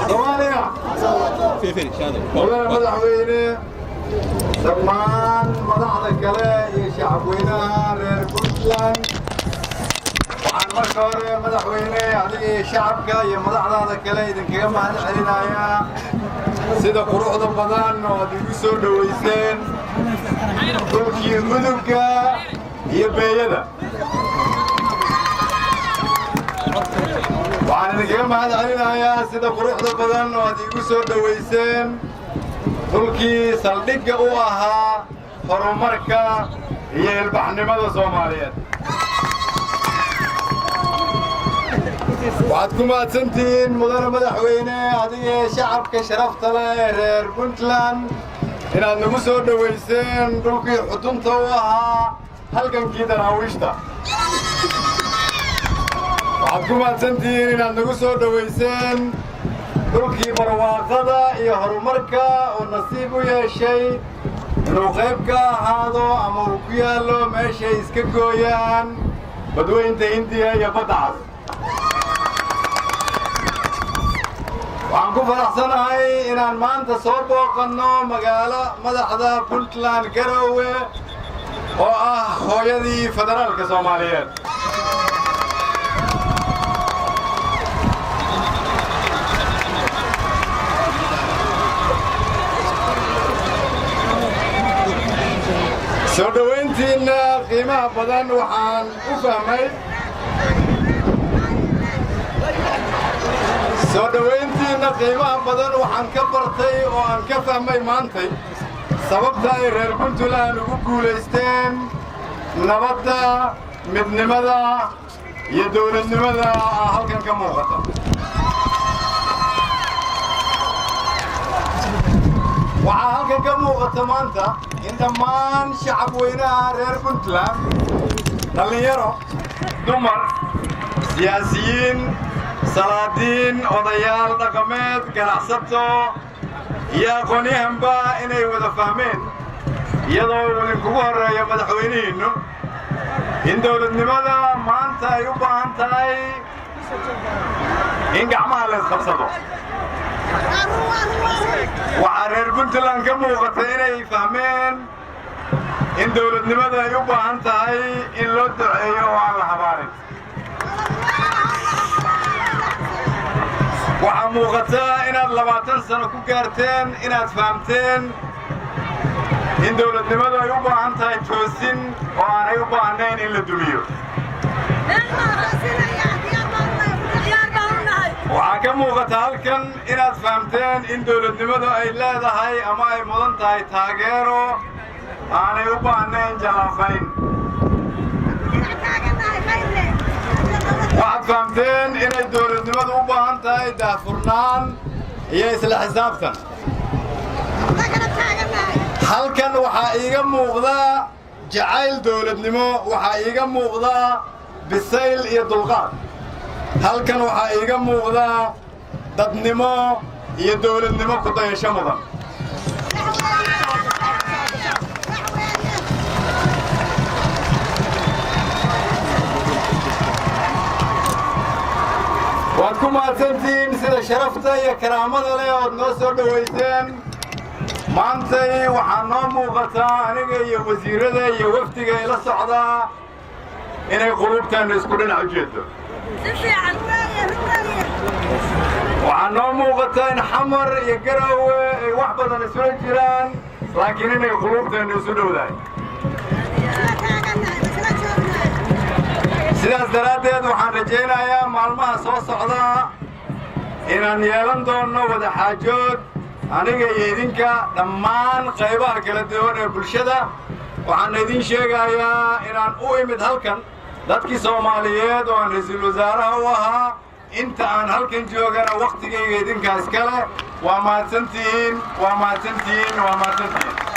Soomaaliya. Mudane madaxweyne, dhammaan madaxda kale iyo shacabweynaha reer Puntland, waxaan marka hore, madaxweyne, adiga iyo shacabka iyo madaxdaada kale idinkaga mahad celinayaa sida quruxda badan oo aad igu soo dhowayseen dhulkii udugga iyo beeyada. Waxaan idinkaga mahad celinayaa sida quruxda badan oo aad igu soo dhowayseen dhulkii saldhigga u ahaa horumarka iyo ilbaxnimada Soomaaliyeed. Waxaad ku mahadsantihiin, mudane madaxweyne, adiga shacabka sharafta leh ee reer Puntland, inaad nagu soo dhowayseen dhulkii xudunta u ahaa halgankii Daraawiishta. Waxaad ku mahadsantihiin inaad nagu soo dhowayseen dhulkii barwaaqada iyo horumarka oo nasiib u yeeshay inuu qayb ka ahaado ama uu ku yaallo meeshay iska gooyaan Badweynta Hindiya iyo Badda Cas. Waxaan ku faraxsanahay inaan maanta soo booqanno magaalo madaxda Puntland, Garowe, oo ah hooyadii federaalka Soomaaliyeed. Soo dhowayntiinna qiimaha badan waxaan u fahmay, soo dhowayntiinna qiimaha badan waxaan ka bartay oo aan ka fahmay maantay sababta ay reer Puntland ugu guulaysteen nabadda, midnimada iyo dawladnimada ah halkan ka muuqata. Waxaa halkan ka muuqata maanta in dhammaan shacab weynaha reer Puntland, dhallinyaro, dumar, siyaasiyiin, salaadiin, odayaal dhaqameed, ganacsato iyo aqoonyahanba, inay wada fahmeen, iyadoo uu idinkugu horreeyo madaxweynihiinnu, in dawladnimada maanta ay u baahan tahay in gacmaha la isqabsado. Waxaa reer Puntland ka muuqata inay fahmeen in dawladnimada ay u baahan tahay in loo duceeyo oo aan la habaarin. Waxaa muuqata inaad 20 sano ku gaarteen inaad fahamteen in dawladnimadu ay u baahan tahay toosin oo aanay u baahnayn in la dumiyo. Waxaa ka muuqata halkan inaad fahamteen in dawladnimadu ay leedahay ama ay mudan tahay taageero, aanay u baahnayn jallaafayn. Waxaad fahamteen inay dawladnimadu u baahan tahay daahfurnaan iyo isla xisaabtan. Halkan waxaa iiga muuqda jacayl dawladnimo, waxaa iiga muuqda bisayl iyo dulqaad. Halkan waxaa iiga muuqda dadnimo iyo dawladnimo ku dayasho mudan. Waad ku mahadsantihiin sida sharafta iyo karaamada leh ood noo soo dhowayseen maantay. Waxaa noo muuqataa, aniga iyo wasiirrada iyo wafdiga ila socdaa, inay quluubteennu isku dhinac u jeeddo. Waxaa noo muuqata in Xamar iyo Garowe ay wax badan isula jiraan, laakiin inay quluubteennu isu dhowdahay. Sidaas daraaddeed waxaan rajaynayaa maalmaha soo socdaa inaan yeelan doonno wadaxaajood, aniga iyo idinka, dhammaan qaybaha kala duwan ee bulshada. Waxaan idiin sheegayaa inaan u imid halkan dadkii Soomaaliyeed oo aan ra'iisul wasaaraha u ahaa. Inta aan halkan joogana wakhtigayga idinkaa iskale. Waa mahadsantihiin, waa mahadsantihiin, waa mahadsantihiin.